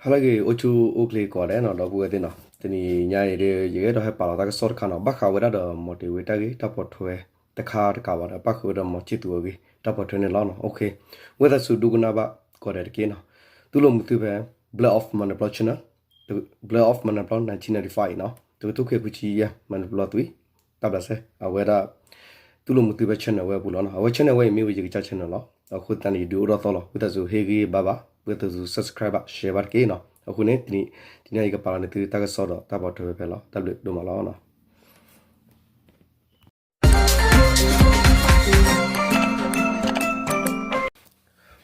ဟါလၢအဂ့ၤ အိၣ်ဆူၣ်အိၣ်ချ့ကိးဂၤဒဲးနီၤ ဒီပုၢ်ဝဲၢ်သ့ၣ်နီၤ, တနံၤညါအံၤဒီး ယအဲၣ်ဒိးဟဲပာ်လီၤတၢ်ကစီၣ်တခါနီၤ ဘၣ်ဃးဝဲဒၣ်ဒီး မီၤတ့ၤဝ့တၢ်ဂ့ၢ်တၢ်ပိာ်ထွဲတခါတကးဘၣ်ဒီး ဘၣ်ဃးဝဲဒီးမီၤခၠံၣ်သူၤအဂ့ၢ် တၢ်ပိာ်ထွဲန့ၣ်လီၤ. ဝံသးစူၤဒိကနၣ်ဘၣ်ကိးဂၤဒဲးတက့ၢ်နီၤ. တူၢ်လိာ်မုာ်သုဖဲ Blood of Manipur Channel, Blood of Manipur nineteen ninety-five နီၤ, တကထိခွံကယၤခွံဆံယဲၢ် Manipur သွံၣ် တၢ်ဘျးစဲ အဝဲဒၣ် တူၢ်လိာ်မုာ်သုဖဲ channel ဝဲအပူၤလီၤနီၤ. အဝဲ channel ဝဲအံၤမ့ၢ်ဝဲယကစၢ် channel လီၤ. အဃိသတးန့ၣ် ယဒုးအိၣ်ထီၣ်သီလီၤ. ဝံသးစူၤဟ့ၣ်ဂံၢ်ဘါဘၣ်, ဝံသးစူၤ subscribe ဘၣ် share ဘၣ်တက့ၢ်နီၤ. အဃိန့ၣ် တနံၤညါအံၤကပာ်လီၤန့ၢ်သုတၢ်ကစီၣ်ဒီးတၢ်ပိာ်ထွဲဖဲဖဲလီၤ. တၢ်ဘျုးဒိၣ်မးလီၤ.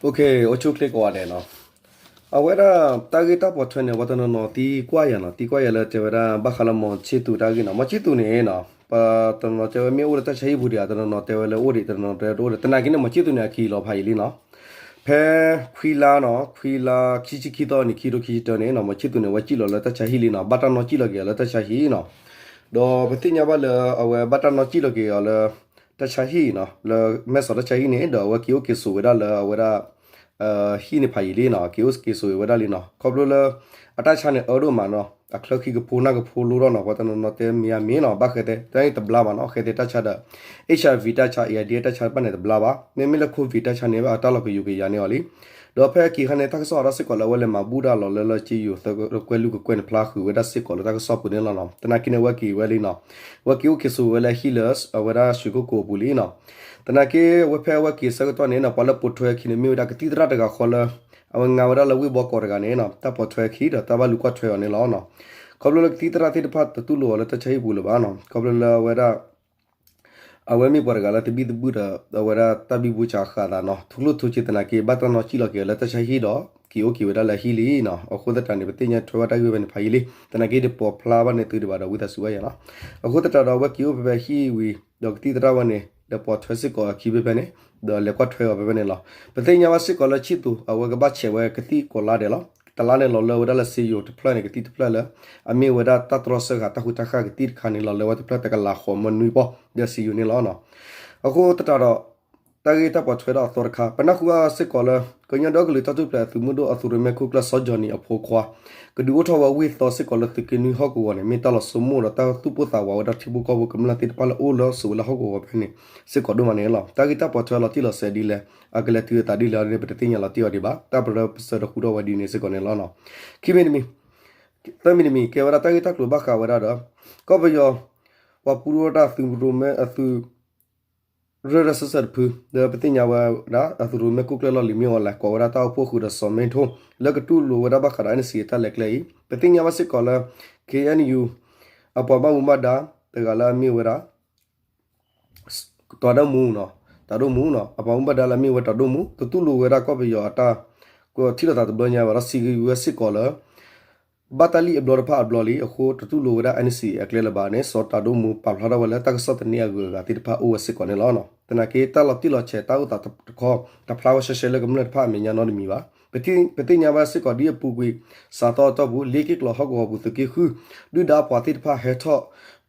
အိၣ်ဆူၣ်အိၣ်ချ့ကိးဂၤဒဲးနီၤ. အဝဲဒၣ်တၢ်ဂ့ၢ်တၢ်ပိာ်ထွဲန့ၣ် ပှၤတနီၤနီၤသံကွၢ်ယၤနီၤ, သံကွၢ်ယၤလၢတဲဝဲဒၣ် ဘၣ်ဃးလၢမီၤခၠံၣ်သူၤတၢ်ဂ့ၢ်နီၤ. မီၤခၠံၣ်သူၤန့ၣ်နီၤ ပှၤတနီၤနီၤတဲဝဲမ့ၢ်အိၣ်လၢတၢ်ဆါဟံၣ်ပူၤဒံးဧါ, တနီၤနီၤတဲဝဲလၢအိၣ်ဒံး, တနီၤနီၤတဲဝဲတအိၣ်ဒံး. သနာ်က့န့ၣ် မီၤခၠံၣ်သူၤန့ၣ် အခံးလီၤဖးယံာ်လံနီၤ. ဖဲခွံလါနီၤ, ခွံလါခံဆံခံသီနံၤ ခံကထိခံဆံတၢန့ၣ်နီၤ မီၤခၠံၣ်သူၤန့ၣ် အဝဲစံၣ်လီၤလၢတၢ်ဆါဟံၣ်လံနီၤ, ဘၣ်တၢ်နီၣ်စံၣ်လီၤက့ၤအီၤလၢတၢ်ဆါဟံၣ်နီၤ. ဒီးပသ့ၣ်ညါဘၣ်လၢအဝဲဘၣ်တၢ်နီၣ်စံၣ်လီၤက့ၤအီၤလၢ တၢ်ဆါဟံၣ်နီၤ, လၢမဲၢ်စီၤတၢ်ဆါဟံၣ်န့ၣ် ဒီးအဝဲက့ၤအိၣ်က့ၤဆိးဝဲဒၣ်လၢအဝဲဒၣ် ဟံၣ်န့ၣ်ဖးယံာ်လံနီၤ, က့ၤအိၣ်က့ၤဆိးဝဲဒၣ်လံနီၤ. ခီဖျိလၢ အတၢ်ဆါန့ၣ်အၢဒိၣ်မးနီၤ, အချၢခံကဖိနၢ်ကဖိလိထီၣ်နီၤ, ပှၤတနီၤနီၤတဲမ့ၢ်အါမ့ၢ်နီၤ, ဘၣ်ဃဲသဲ တၢ်န့ၣ်တဘျါဘၣ်နီၤ, ဃဲသဲတၢ်ဆါဒီး HIV တၢ်ဆါ AIDS တၢ်ဆါတဖၣ်န့ၣ်တဘျါဘၣ်, မ့မ့ၢ်လၢ COVID တၢ်ဆါန့ၣ် အတၢ်လီၤကယူၤကယၤန့ၢ်အီၤလံ. ဒီးဖဲအခံခါန့ၣ် တၢ်ကစီၣ်အတၢ်စ့ၢ်ကီးလၢအဝဲလဲၤမၤဘူၣ်တၢ်လီၤလၢလၢက့ယိၤသၢကွဲၢ်လွံၢ်ကကွဲၢ်န့ၣ် ဖျါဃုာ်ဝဲဒၣ်စ့ၢ်ကီးလၢတၢ်ကစီၣ်ပူၤန့ၣ်လီၤနီၤ. သနာ်က့န့ၣ် အဝဲက့ၤဝဲလံနီၤ, အဝဲက့ၤအိၣ်က့ၤဆိးဝဲလၢဟံၣ်လၢ အဝဲဒၣ်ရွှေကုက္ကိုအပူၤလံနီၤ. သနာ်က့ အဝဲဖဲအဝဲက့ၤဆၢကတီၢ်န့ၣ်နီၤ ပှၤလၢပိာ်ထွဲအခံန့ၣ် မ့ၢ်ဝဲဒၣ်ကသံၣ်သရၣ်တဂၤဃီလၢ အဝဲငါဝဲဒၣ်လၢဝ့ၢ်ဘီကီးတဂၤန့ၣ်နီၤ, တၢ်ပိာ်ထွဲအခံဒီးတၢ်ဘၣ်လူၤကွၢ်ထွဲအီၤန့ၣ်လီၤနီၤ. ခီဖျိလၢကသံၣ်သရၣ်သ့ၣ်တဖၣ်တတူၢ်လိာ်အီၤလၢတၢ်ဆါဟံၣ်ပူၤလၢၤဘၣ်နီၤ, ခီဖျိလၢအဝဲဒၣ် အဝဲမ့ၢ်ပှၤတဂၤလၢသဘံၣ်သဘုၣ်ဒီး အဝဲဒၣ်တၢ်ဘံဘူဆးဃာ်အသးနီၤ, ထူကလိၣ်ထူက့သနာ်က့ ဘၣ်တၢ်နီၣ်စံၣ်လီၤက့ၤအီၤလၢတၢ်ဆါဟံၣ်ဒီး က့ၤအိၣ်က့ၤဝဲဒၣ်လၢဟံၣ်လံနီၤ. အဃိသတးန့ၣ် ပသ့ၣ်ညါထွဲဘၣ်တၢ်ဂ့ၢ်ဝဲန့ၣ်ဖးယံာ်လံ, သနာ်က့ဒီးပိာ်ဖျါဘၣ်န့ၢ်သုဒံးဘၣ်ဒီး ဝံသးစူၤဘၣ်ယၤနီၤ. အဃိသတးဒီး အဝဲက့ၤအိၣ်ဖဲဖဲဟံၣ်ဝံၤ ဒီးကသံၣ်သရၣ်ဝဲန့ၣ် ဒီးပိာ်ထွဲစ့ၢ်ကီးအခံဖဲဖဲန့ၣ် ဒီးလဲၤကွၢ်ထွဲအီၤဖဲဖဲန့ၣ်လီၤ. ပသ့ၣ်ညါဘၣ်စ့ၢ်ကီးလၢခၠံၣ်သူၤ အဝဲကဘၣ်ဆဲးဝဲကသံၣ်ကိးလါဒဲးလီၤ. တလါန့ၣ်လီၤလၢဝဲဒၣ်လၢစ့ယိၤတဖျၢၣ်န့ၣ် ကသံၣ်တဖျၢၣ်လၢ အမ့ၢ်ဝဲဒၣ်တၢ်တြီဆၢဃာ်တၢ်ဃူတၢ်ဃၢ်ကသံၣ်တခါန့ၣ် လီၤလၢဝဲတဖျၢၣ်တကလးဃိးမၢနွံပီၢ် ဒီးစ့ယိၤန့ၣ်လီၤနီၤ. အဃိသတးဒီး တၢ်ဂ့ၢ်တၢ်ပိာ်ထွဲဒီးအသီတခါ ပနၢ်ဟူဘၣ်စ့ၢ်ကီးလၢ ကညီဒီကလုာ်တၢ်ထူၣ်ဖျဲးသုးမုၢ်ဒိၣ်အသုးရိၣ်မဲခိၣ်ကျၢၢ် စီၤကၠီၣ်နံၤအဖိခွါ ကဒုးအိၣ်ထီၣ်ဝဲဝ့ၢ်သီစ့ၢ်ကီးလၢသုးက့နွံဟီၣ်ကဝီၤန့ၣ် မ့ၢ်တၢ်လီၤစိမိၣ်ဒီးတၢ်သူၣ်ပိၢ်သးဝးဝဲဒၣ်ထံဖိကီၢ်ဖိကမျၢၢ်သ့ၣ်တဖၣ်လၢအိၣ်လၢဆိးဝဲလၢဟီၣ်ကဝီၤဖဲန့ၣ် စ့ၢ်ကီးဒိၣ်မးန့ၣ်လီၤ. တၢ်ဂ့ၢ်တၢ်ပိာ်ထွဲလီၤတံၢ်လီၤဆဲးဒ်လဲၣ် အကလဲၤတုၤအသးဒ်လဲၣ်န့ၣ် ပတသ့ၣ်ညါလီၤတံၢ်အီၤဒံးဘၣ်. တၢ်ပရၢပစၢၤဒီးဃူထီၣ်ဝဲဒ်န့ၣ်စ့ၢ်ကီးန့ၣ်လီၤ. ခံမံၤတမံၤ သၢမံၤတမံၤ ကဲဝဲဒၣ်တၢ်ဂ့ၢ်တၢ်ကျိၤဘၣ်ဃးဝဲဒၣ်ဒီး ကီၢ်ပယီၤ ပှၤပူထီၣ်တၢ်သုးရိၣ်မဲအသုး ရၢၢ်ရၢၢ်စၢၢ်စၢၢ်တဖု လၢပသ့ၣ်ညါဝဲဒၣ် အသုးရိၣ်မဲခိၣ်ကျၢၢ်လီၢ်လံၤမ့ၢ်အီၤလဲၤကိးဝဲဒၣ်တၢ်အိၣ်ဖှိၣ်ဃုာ်ဒီးစီၤမ့ထိ လၢကတူၢ်လိာ်ဝဲဒၣ်ဘၣ်ဃးဒီး NCA တၢ်လဲၤကျဲအံၤ ပသ့ၣ်ညါဘၣ်စ့ၢ်ကီးလၢ KNU အပှၤဘၣ်မူဘၣ်ဒါ တဂၤလၢအမ့ၢ်ဝဲဒၣ် တၢ်ဒိၣ်မူ တၢ်ဒိၣ်မူနီၤ အပှၤဘၣ်မူဘၣ်ဒါလၢအမ့ၢ်ဝဲတၢ်ဒိၣ်မူ တတူၢ်လိာ်ဝဲဒၣ်ကီၢ်ပယီၤအတၢ် ကထံၣ်လိာ်သးတဘျီညါဘၣ်ဒီးစံးကဝဲစ့ၢ်ကီးလၢ ဘၣ်တၢ်လံၣ်အဘျီတဖၣ်အဘျီလံ အဃိတတူၢ်လိာ်ဝဲဒၣ် NCA အကျဲလၢၤဘၣ်န့ၣ် စီၤတၢ်ဒိၣ်မူပာ်ဖျါထီၣ်ဝဲလၢတၢ်ကစီၣ်သန့အဂုၤအဂၤသ့ၣ်တဖၣ်အိၣ်ဝဲစ့ၢ်ကီးန့ၣ်လီၤ. သနာ်က့တၢ်လီၤတံၢ်လီၤဆဲးတၢ်အိၣ်သးတခီ တဖျါဝဲရှဲရှဲလၢကမျၢၢ်တဖၣ်အမဲာ်ညါနီတမံၤဘၣ်. ပသ့ၣ်ညါဘၣ်စ့ၢ်ကီးဒ်အပူၤကွံာ် စးသီအတီၢ်ပူၤ လ့က့ၣ်ကျီၤဟီၣ်ကဝီၤပူၤသုးက့ဃု ဒုၣ်ဒါအပှၤသ့ၣ်တဖၣ်ဟဲထီၣ်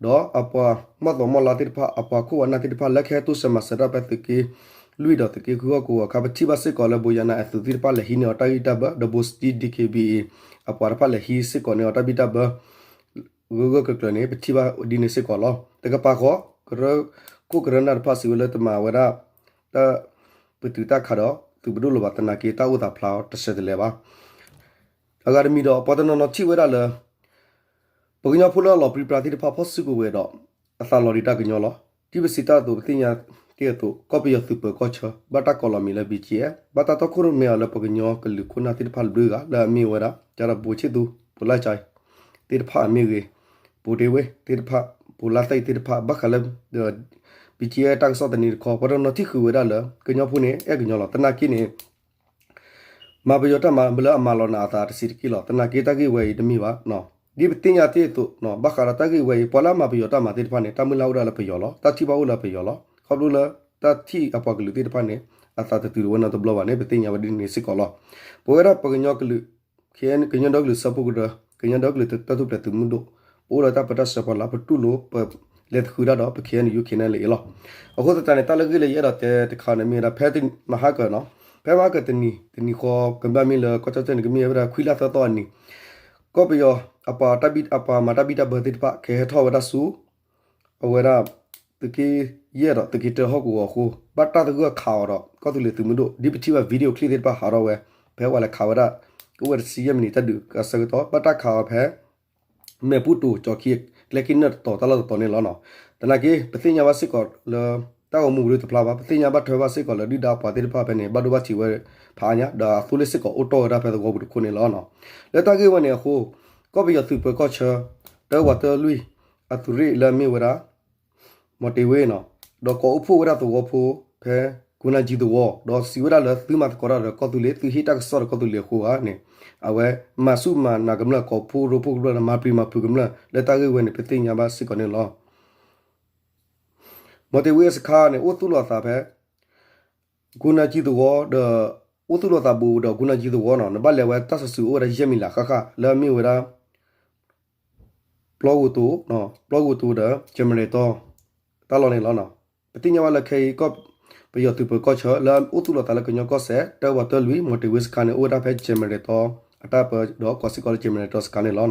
ဒီးအပှၤမီၢ်သီမီၢ်လါသ့ၣ်တဖၣ် အပှၤခိၣ်ဝဲနၢ်သ့ၣ်တဖၣ် လၢကဟဲတိစၢၤမၤစၢၤတၢ်ဖဲသုးက့လွံၢ်ဒီးသုးက့ဃုဟီၣ်ကဝီၤအခါ ပထံၣ်ဘၣ်စ့ၢ်ကီးလၢ ဘိယၤနးအသုးသ့ၣ်တဖၣ်လဲၤဟံးန့ၢ်အီၤတၢ်ဂံၢ်တၢ်ဘါ ဒီးဘိစတံ DKBA အပှၤတဖၣ်လဲၤဟံးစ့ၢ်ကီးန့ၢ်အီၤတၢ်ဘံၣ်တၢ်ဘၢ ဂၢၢ်ဂၢၢ်ကျၢၤကျၢၤန့ၣ် ပထံၣ်ဘၣ်ဒ်န့ၣ်စ့ၢ်ကီးလီၤ. တကပၤဃီ ကရၢခိၣ်ကရၢနၢ်တဖၣ်စံးဝဲလၢတမၤဝဲဒၣ် တၢ်ပတုာ်တၢ်ခးဒီးသုးပဒိၣ်လၢၤဘၣ် သနာ်က့တၢ်အိၣ်သးဖျါအီၤတဆဲးတလဲၤဘၣ်. အဂၤတမံၤဒီး ပှၤတနီၤနီၤထံၣ်ဝဲဒၣ်လၢ ပှၤကညီဖိလၢအလီၤပြံပြါသ့ၣ်တဖၣ်ဖီၣ်စုကဝဲၤဒီး အသးလီၤဒံးတၢ်ကညီလီၤ. ဒ်ပစံးတၢ်အသိး ပသ့ၣ်ညါတ့ၢ်အသိး ကီၢ်ပယီၤသုးပၢၤကီၢ်ဆၢ ဘၣ်တၢ်ကိးလီၤမံၤလၢ BGF ဘၣ်တၢ်တီခိၣ်ရိၣ်မဲအီၤလၢပှၤကညီကလုာ်ခိၣ်နၢ်သ့ၣ်တဖၣ်လွံၢ်ဂၤ လၢအမ့ၢ်ဝဲဒၣ် ကၠၢ်ဒီးဘိဆ့ၣ်သူ ဘိလါကၠဲ သ့ၣ်တဖၣ်အမ့ၢ်ဂ့ၤ, ဘိဒ့ဝ့ၢ်သ့ၣ်တဖၣ်, ဘိလါသ့ၣ်သ့ၣ်တဖၣ် ဘၣ်ဃးလၢ BGF တၢ်ကစီၣ်သန့တခီ ပှၤတနီၤထံၣ်ဃုာ်ဝဲဒၣ်လၢ ကညီဖိန့ၣ် အဲၣ်ကညီလီၤ. သနာ်က့န့ၣ် မၤပယီၤတၢ်မၤလၢအမၤလီၤနးအသးတစဲးတက့ၢ်လီၤ. သနာ်က့တၢ်ဂ့ၢ်ဝဲအံၤတမ့ၢ်ဘၣ်. ဒ်ပသ့ၣ်ညါတ့ၢ်အသိး ဘၣ်ဃးဒီးတၢ်ဂ့ၢ်ဝဲအံၤ ပှၤလၢအမၤပယီၤတၢ်မၤသ့ၣ်တဖၣ်န့ၣ် တၢ်မုၢ်လၢ်အိၣ်ဒၣ်လၢပယီၤလီၤ. တၢ်ထံၣ်ဘၣ်အိၣ်လၢပယီၤလီၤ. ခီဖျိလၢတၢ်ထံၣ်အပှၤကလုာ်သ့ၣ်တဖၣ်န့ၣ် အသးတတုၤဝဲနီတဘျီဘၣ်န့ၣ် ပသ့ၣ်ညါဝဲဒ်န့ၣ်စ့ၢ်ကီးလီၤ. ပဝဲဒၣ်ပှၤကညီကလုာ် ကညီဒီကလုာ်စၢဖှိၣ်ကရၢ, ကညီဒီကလုာ်တၢ်ထူၣ်ဖျဲးသုးမုၢ်ဒိၣ်, ပအိၣ်လၢတၢ်ပၢတၢ်ဆှၢပှၤလၢ ပတူၢ်လိာ်ပလဲၤသဃုတၢ်ဒီး ပ KNU KNLA အံၤလီၤ. အဃိသတးန့ၣ် တၢ်လၢဂ့ၢ်လၢယအဲၣ်ဒိးတဲတခါန့ၣ်မ့ၢ်ဝဲဒၣ် ဖဲမဟါကၢၤနီၤ ဖဲမဟါကတနံၤ တနံၤဃီ ကဘၣ်မ့ၢ်လၢကီၢ်ကၠီၣ်တဲၣ်န့ၣ် ကမ့ၢ်ဝဲဒၣ်ခွံလါသၢသီအနံၤ ကီၢ်ပယီၤအပှၤတၢ်ဘံၣ်အပှၤမၤတၢ်ဘံၣ်တၢ်ဘၢသ့ၣ်တဖၣ် ကဟဲထီၣ်ဝဲဒၣ်ဆူ အဝဲဒၣ် သုးက့ယဲၢ်ဒီးသုးက့တၢဟီၣ်ကဝီၤအဃိ ဘၣ်တၢ်သဂၢၢ်ခးအီၤဒီး ကီၢ်သူလ့ၤသုးမုၢ်ဒိၣ် ဒ်ပထံၣ်ဘၣ် video clip သ့ၣ်တဖၣ်ဟးထီၣ်ဝဲ ဖဲဝဲလဲၤခးဝဲဒၣ် ကအိၣ်ဝဲတဆံယဲၢ်မံးနံးတၢ်ဒုးအဆၢကတီၢ် ဘၣ်တၢ်ခးအီၤဖဲ မဲာ်ပူၤတိၤကၠီၤခံ ကျဲက့ၤနၢၣ်တတီၤတၢ်လီၢ်တတီၤန့ၣ်လီၤ. သနာ်က့ ပသ့ၣ်ညါဘၣ်စ့ၢ်ကီးလၢ တၢ်ဂီၤမူပူၤတဖျါဘၣ် ပသ့ၣ်ညါဘၣ်ထွဲဘၣ်စ့ၢ်ကီးလၢ ဒုၣ်ဒါပှၤသ့ၣ်တဖၣ်ဖဲန့ၣ် ဘၣ်ဒိဘၣ်ထံးဝဲ ဖးအါညါ ဒီးအသိလ့ၣ်စ့ၢ်ကီးအိၣ်တီၢ်ဝဲဒၣ်ဖဲသဝီပူၤတခိၣ်န့ၣ်လီၤ. လၢတၢ်ဂ့ၢ်ဝဲန့ၣ်အဃိ ကီၢ်ပယီၤသုးပၢၤကီၢ်ဆၢ တၢဝးတၢလွံၢ် အသုးရ့ၣ်လၢအမ့ၢ်ဝဲဒၣ် မီၤတ့ၤဝ့နီၤ ဒီးကိးအိၣ်ဖှိၣ်ဝဲဒၣ်သဝီဖိ ဖဲ ကိနၢ်ကၠံသဝီ ဒီးစံးဝဲဒၣ်လၢသုမၤသကိးတၢ်ဒီးကီၢ်သူလ့ၤ သုဟ့ၣ်တၢ်ကစီၣ်ဒီးကီၢ်သူလ့ၤအဃိဧါန့ၣ် အဝဲမၤဆူၣ်မၤနးကမျၢၢ် ကိးဖှိၣ်ရိဖှိၣ်ကမျၢၢ် မၤပျံၤမၤဖုးကမျၢၢ် လၢတၢ်ဂ့ၢ်ဝဲန့ၣ် ပသ့ၣ်ညါဘၣ်စ့ၢ်ကီးန့ၣ်လီၤ. မီၤတ့ၤဝ့အစခါန့ၣ် အိၣ်သူၣ်လီၤသးဖဲ ကိနၢ်ကၠံသဝီဒီး အိၣ်သူၣ်လီၤသးဘူးဒီးကိနၢ်ကၠံသဝီနီၤ နဘၣ်လဲၤဝဲတၢ်စၢၤစုၤအိၣ်ဝဲဒၣ်ယဲၢ်မံၤလးဃၣ်ဃၣ် လၢအမ့ၢ်ဝဲဒၣ် ပျီဂိၤတိၤ ပျီဂိၤတိၤဒီး ကၠဲးမရဲၣ်တီ တၢ်လီၢ်န့ၣ်လီၤ. ပသ့ၣ်ညါဘၣ်လၢခဲအံၤ ကီၢ်ပယီၤသုးပၢၤကီၢ်ဆၢ လၢအိၣ်သူၣ်လီၤသးလၢကညီကီၢ်စဲၣ် တၢဝးတၢလွံၢ် မီၤတ့ၤဝ့စခါန့ၣ် အိၣ်ဝဲဒၣ်ဖဲ ကၠဲးမရဲၣ်တီ အတၢ်ပၢ ဒီးကိးစ့ၢ်ကီးလၢကၠဲးမရဲၣ်တီစခါန့ၣ်လီၤ.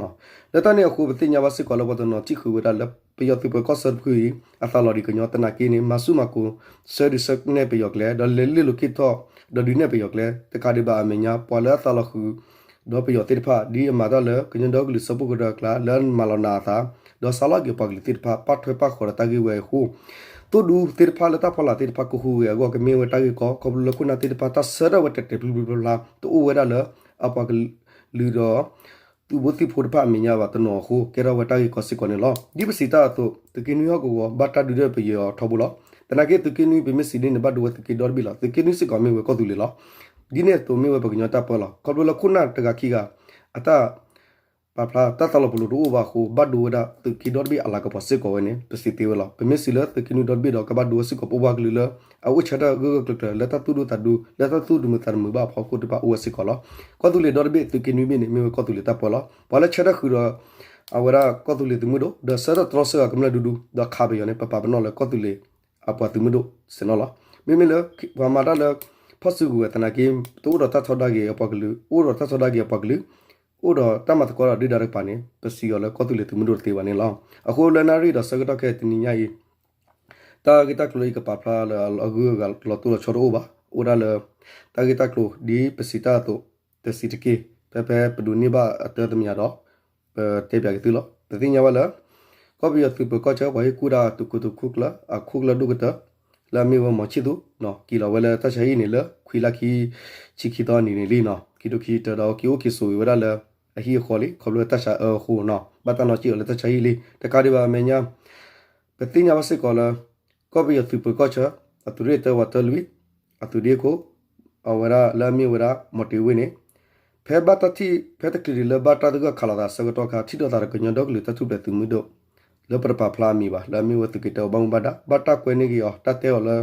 လၢတၢ်န့ၣ်အဃိ ပသ့ၣ်ညါဘၣ်စ့ၢ်ကီးလၢပှၤတနီၤထံၣ်ဃုာ်ဝဲဒၣ်လၢ ပယီၤသုးပၢၤကီၢ်ဆၢတဖုအံၤ အသးလီၤဒံးကညီသနာ်က့န့ၣ် မၤဆူၣ်မၤကိၤ ဆၢဒုးဆၢနဲၣ်ပယီၤကျဲ ဒီးလဲၤလ့ၢ်လိာ်က့ၤထီၣ် ဒီးဒုးနဲၣ်ပယီၤကျဲ တကးဒံးဘၣ်အမဲာ်ညါ ပှၤလၢအသးလီၤဃုာ် ဒီးပယီၤသ့ၣ်တဖၣ် ဒ်အမၤတၢ်လၢကညီဒီကလုာ်စၢဖှိၣ်ကရၢအကျါ လၢအမၤလီၤနးအသး ဒီးစးလီက့ၤပှၤကလုာ်သ့ၣ်တဖၣ် ပာ်ထွဲပာ်ဃီၤဒီးတၢ်ဂ့ၢ်ဝဲအဃိ သိၣ်ဒူသ့ၣ်တဖၣ်လၢတၢ်ဖီလာ်သ့ၣ်တဖၣ်ကဟူးဂဲၤအဂီၢ် ကမ့ၢ်ဝဲတၢ်ဂ့ၢ်ကီ ခီဖျိလၢခိၣ်နၢ်သ့ၣ်တဖၣ် တၢ်ဆၢထၢၣ်ဝဲတဲာ်တဲာ်ဖျုးဖျုးဖျါဖျါ တအိၣ်ဝဲဒၣ်လၢ အပှၤကလုာ်ဒီး သုးဖိသံၣ်ဖိတဖၣ်အမဲာ်ညါဘၣ်တနီၤအဃိ ကဲထီၣ်ဝဲတၢ်ဂ့ၢ်ကီစ့ၢ်ကီးန့ၣ်လီၤ. ဒ်ပစံးတၢ်အသိး သုးက့နွံဟီၣ်ကဝီၤ ဘၣ်တၢ်ဒုးဒၢပယီၤထီဘိလီၤ. သနာ်က့သုးက့နွံ ပမ့ၢ်စံးဒ်န့ၣ် ဘၣ်ဒိဝဲသုးက့ဒီတဘ့ၣ်လီၤ. သုးက့နွံစ့ၢ်ကီးမ့ၢ်ဝဲကီၢ်သူလ့ၤလီၤ. ဒ်န့ၣ်အသိးမ့ၢ်ဝဲပကညီတၢ်ပၢလီၤ. ခီဖျိလၢခိၣ်နၢ်တဂၤခံဂၤ အတၢ် ပာ်ဖျါတၢ်သးလီၤပလိာ်တအိၣ်ဘၣ်အဃိ ဘၣ်ဒိဝဲဒၣ်သုးက့ဒီတဘ့ၣ်အလၤကပီၤစ့ၢ်ကီးဝဲန့ၣ် ပစံးသ့ဝဲလီၤ. ပမ့ၢ်စံးလၢသုးက့နွံဒီတဘ့ၣ်ဒီး ကဘၣ်ဒိဝဲစ့ၢ်ကီး ပပှၤကလုာ်လၢ အအိၣ်ဆၢထၢၣ်ဂၢၢ်ဂၢၢ်ကျၢၤကျၢၤ လၢတၢ်သူၣ်ဒူသးဒူ လၢတၢ်သူၣ်တမုာ်သးတမုာ်ဘၣ်အဖီခိၣ်တဖၣ်အိၣ်ဝဲစ့ၢ်ကီးလီၤ. ကီၢ်သူလ့ၤဒီတဘ့ၣ် သုးက့နွံဘ့ၣ်န့ၣ် မ့ၢ်ဝဲကီၢ်သူလ့ၤတၢ်ပၢလီၤ. ပှၤလၢဆၢထၢၣ်ဃုာ်ဒီး အဝဲဒၣ်ကီၢ်သူလ့ၤသုးမုၢ်ဒိၣ် ဒီးဆၢထၢၣ်တြီဆၢအကမျၢၢ်ဒူဒူ ဒီးခးပယီၤန့ၣ် ပပာ်ပနီၣ်လၢကီၢ်သူလ့ၤ အပှၤသုးမုၢ်ဒိၣ်စ့ၢ်နီၤလီၤ. မ့မ့ၢ်လၢ ပှၤမၤတၢ်လၢ ဖီၣ်စုကဝဲၤသနာ်က့ တအိၣ်ဒီးတၢ်ထီဒါက့ၤအပှၤကလုာ် အိၣ်ဒီးတၢ်ထီဒါက့ၤအပှၤကလုာ် အိၣ်ဒီးတၢ်မၤသကိးဒီးဒုၣ်ဒါတကပၤန့ၣ် ပစံးအီၤလၢကီၢ်သူလ့ၤသုးမုၢ်ဒိၣ်တသ့ဘၣ်န့ၣ်လီၤ. အဃိလၢနၣ်ရံၣ်ဒီးဆၢကတီၢ်ခဲအံၤတနံၤညါအံၤ တၢ်ဂ့ၢ်တၢ်ကျိၤအံၤကပာ်ဖျါလၢအဂုၤအဂၤလီၤတိၢ်လီၤဆီတအိၣ်ဘၣ်. အိၣ်ဒၣ်လၢ တၢ်ဂ့ၢ်တၢ်ကျိၤဒ်ပစံးတၢ်အသိး တစံးတက့ၢ် ဖဲဖဲပဒိးန့ၢ်ဘၣ်အတၢ်တမံၤဒီး ပတဲပၠးက့ၤသုလီၤ. ပသ့ၣ်ညါဘၣ်လၢ ကီၢ်ပယီၤသုးပၢၤကီၢ်ဆၢ ပှၤဟ့ၣ်ကူၣ်တၢ်သုးခိၣ်သုးခိၣ်ကျၢၢ် အခိၣ်ကျၢၢ်ဒိၣ်ကတၢၢ် လၢအမ့ၢ်ဝဲမီၤဆံၣ်သူ က့ၤလီၤဝဲလၢတၢ်ဆါဟံၣ်န့ၣ်လၢ ခွံလါခံ ဆံခံသီနံၤန့ၣ်လံနီၤ ခံထိခံဆံတၢဒီးက့ၤအိၣ်က့ၤဆိးက့ၤဝဲဒၣ်လၢ အဟံၣ်အဃီလံ ခီဖျိလၢတၢ်ဆါအၢအဃိနီၤ ဘၣ်တၢ်နီၣ်က့ၣ်အီၤလၢတၢ်ဆါဟံၣ်လံ တကးဒံးဘၣ်အမဲာ်ညါ ပသ့ၣ်ညါဘၣ်စ့ၢ်ကီးလၢ ကီၢ်ပယီၤသုးပၢၤကီၢ်ဆၢ အသုးရ့ၣ်တၢဝးတၢလွံၢ် အသုးဒ့ခိၣ် အဝဲဒၣ်လၢအမ့ၢ်ဝဲဒၣ် မီၤတ့ၤဝ့ၣ်န့ၣ် ဖဲဘၣ်တၢ်ထံၣ် ဖဲတချုးဒံးလၢဘၣ်တၢ်သဂၢၢ်ခးလိာ်သးဆၢကတီၢ်အခါ ထံၣ်လိာ်သးဒီးကညီဒီကလုာ်တၢ်ထူၣ်ဖျဲးသုးမုၢ်ဒိၣ် လၢပတပာ်ဖျါအမံၤဘၣ် လၢအမ့ၢ်ဝဲသုးက့တၢအဘၣ်မူဘၣ်ဒါ ဘၣ်တၢ်ကွဲန့ၢ်က့ၤအီၤ တၢ်တဲအီၤလၢ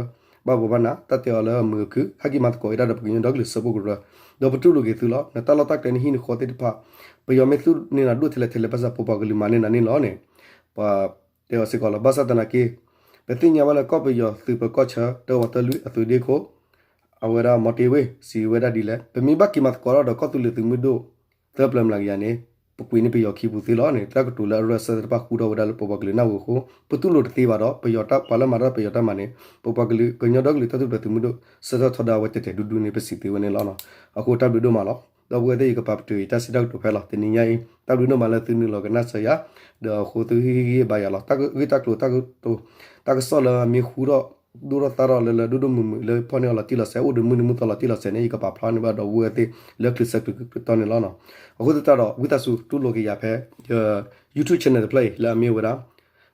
ဘၣ်ဘိးဘၣ်နး တၢ်တဲအီၤလၢအမုာ်အခု ဟဲက့ၤမၤသကိးဝဲဒၣ်ဒီးပကညီဒီကလုာ်စၢဖှိၣ်ကရၢ ဒီးပတူၢ်လိာ်က့ၤသုလီၤ နတၢ်လီၢ်တၢ်ကျဲနဟံၣ်နဃီသ့ၣ်တဖၣ် ပယီၤမ့ၢ်သူၣ်န့ၢ်နၤဒိၣ်ထဲလဲၣ်ထဲလဲၣ်ဘၣ်ဆၣ် ပပှၤကလုာ်မၤန့ၢ်နၤန့ၣ်လီၤန့ၣ် ပှၤတဲအီၤစ့ၢ်ကီးလီၤ ဘၣ်ဆၣ်သနာ်က့ ပသ့ၣ်ညါဘၣ်လၢကီၢ်ပယီၤသုးပၢၤကီၢ်ဆၢ တၢဝးတၢလွံၢ်အသုးဒ့ခိၣ် အဝဲဒၣ်မီၤတ့ၤဝ့ၣ် စံးဝဲဒၣ်ဒ်လဲၣ် ပမ့ၢ်ဘၣ်က့ၤမၤသကိးထီၣ်ဒီးကီၢ်သူလ့ၤသုးမုၢ်ဒိၣ် သၢပျၢၤမျးကယၤန့ၣ် ပကွံာ်န့ၢ်ပယီၤခံပူၤသ့လီၤန့ၣ် တၢ်ကတိၤလၢအရၢၢ်စၢသ့ၣ်တဖၣ်ဃူထီၣ်ဝဲဒၣ်လၢပပှၤကလုာ်နၢ်ဟူအဃိ ပတူၢ်လိာ်တသ့ဘၣ်ဒီး ပယီၤတၢ်ပှၤလၢမၤတၢ်ပယီၤတၢ်မၤန့ၣ် ပပှၤကလုာ်ကညီဒီကလုာ်တၢ်ထူၣ်ဖျဲးသုးမုၢ်ဒိၣ် ဆၢထၢၣ်ထီဒါဝဲတဲာ်တဲာ်ဒူဒူန့ၣ် ပစံးသ့ဝဲန့ၣ်လီၤ. အဃိတၢ်ဘျုးဒိၣ်မးလီၤ. ဒီပုၢ်ဝဲၢ်သ့ၣ်အံၤ ကပာ်ပတုာ်အံၤတၢ်စံးတၢ်ကတိၤဖဲလီၤ. တနံၤညါအံၤ တၢ်ဘျုးဒိၣ်မးလၢသုနုာ်လီၤကနၣ်စၢၤယၤ ဒီးအဃိသုဟ့ၣ်ဂံၢ်ဟ့ၣ်ဘါယၤလီၤ. တၢ်ဂ့ၢ်တၢ်ကျိၤတၢ်ကတိၤ တၢ်ကစီၣ်လၢအမ့ၢ်ဟူထီၣ် ဒိၣ်ထီၣ်သါထီၣ်လၢလၢဒိၣ်ဒိၣ်မုၢ်မုၢ်လၢဖီၣ်န့ၢ်အီၤလီၤတံၢ်လီၤဆဲး အိၣ်ဒီးမုၢ်နံၤမုၢ်သီလီၤတံၢ်လီၤဆဲးန့ၣ် ယကပာ်ဖျါန့ၢ်ဘၣ်ဒီပုၢ်ဝဲၢ်သ့ၣ်လၢချ့ဆၢကတီၢ်န့ၣ်လီၤ. အဃိသတးဒီး ဝံသးစူၤတူၢ်လိာ်က့ၤယၤဖဲ YouTube channel တဖျၢၣ်အံၤ လၢအမ့ၢ်ဝဲဒၣ်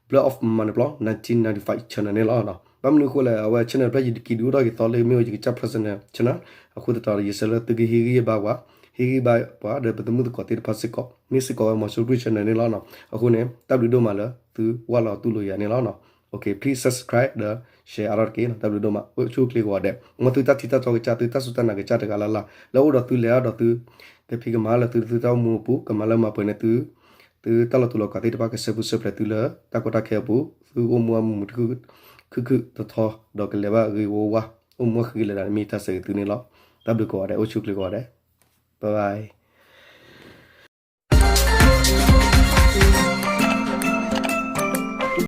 Blood of Manipur nineteen ninety-five channel န့ၣ်လီၤ. ဘၣ်မနုၤအဃိလဲၣ် အဝဲ channel တဖျၢၣ်ယတက့ၤဒုးအိၣ်ထီၣ်က့ၤသီလၢမ့ၢ်ဝဲယကစၢ် personal channel အဃိသတးဒီး ယဆၢလၢသုကဟ့ၣ်ဂံၢ်ဟ့ၣ်ဘါပှၤ ဟ့ၣ်ဂံၢ်ဘါပှၤဒီးပသမုၣ်သကိးသ့ၣ်တဖၣ်စ့ၢ်ကီး မ့ၢ်စ့ၢ်ကီးဝဲ Manipur channel န့ၣ်လီၤ. အဃိန့ၣ် တၢ်ဘျုးဒိၣ်မးလၢသုဝၢ်လီၤတူၢ်လိာ်ယၤန့ၣ်လီၤ. Okay, please subscribe ဒီး share အါထီၣ်တက့ၢ်. တၢ်ဘျုးဒိၣ်မး အိၣ်ဆူၣ်အိၣ်ချ့ကိးဂၤဒဲး မ်သုတၢ်ထံၣ်တၢ်တီကစၢ် သုတၢ်စူၢ်တၢ်နာ်ကစၢ်တဂၤလၢ်လၢ် လၢအိၣ်ဒီးသုလဲၤအါဒီးသု ကဖံးကမၤလၢသု သုတၢ်အိၣ်မူအပူၤ ကမၤလၢမၤပှဲၤန့ၢ်သု သုတၢ်လီၤတူာ်လီၤကာ်သ့ၣ်တဖၣ် ကဆၢပူၤဆၢဖျဲးသုလၢတၢ်ကီတၢ်ခဲအပူၤ သုအိၣ်မူအမုာ်မုာ်ခုၣ်ခုၣ်တထီ ဒီးကလဲၤဘၣ်ဂ့ၤဂ့ၤဝါဝါ အိၣ်မူအဃံလၤဒၣ်န့ၣ် မ့ၢ်တၢ်ဆၢဂ့ၤသုန့ၣ်လီၤ. တၢ်ဘျုးကိးဂၤဒဲး, အိၣ်ဆူၣ်ချ့ကိးဂၤဒဲး, bye bye.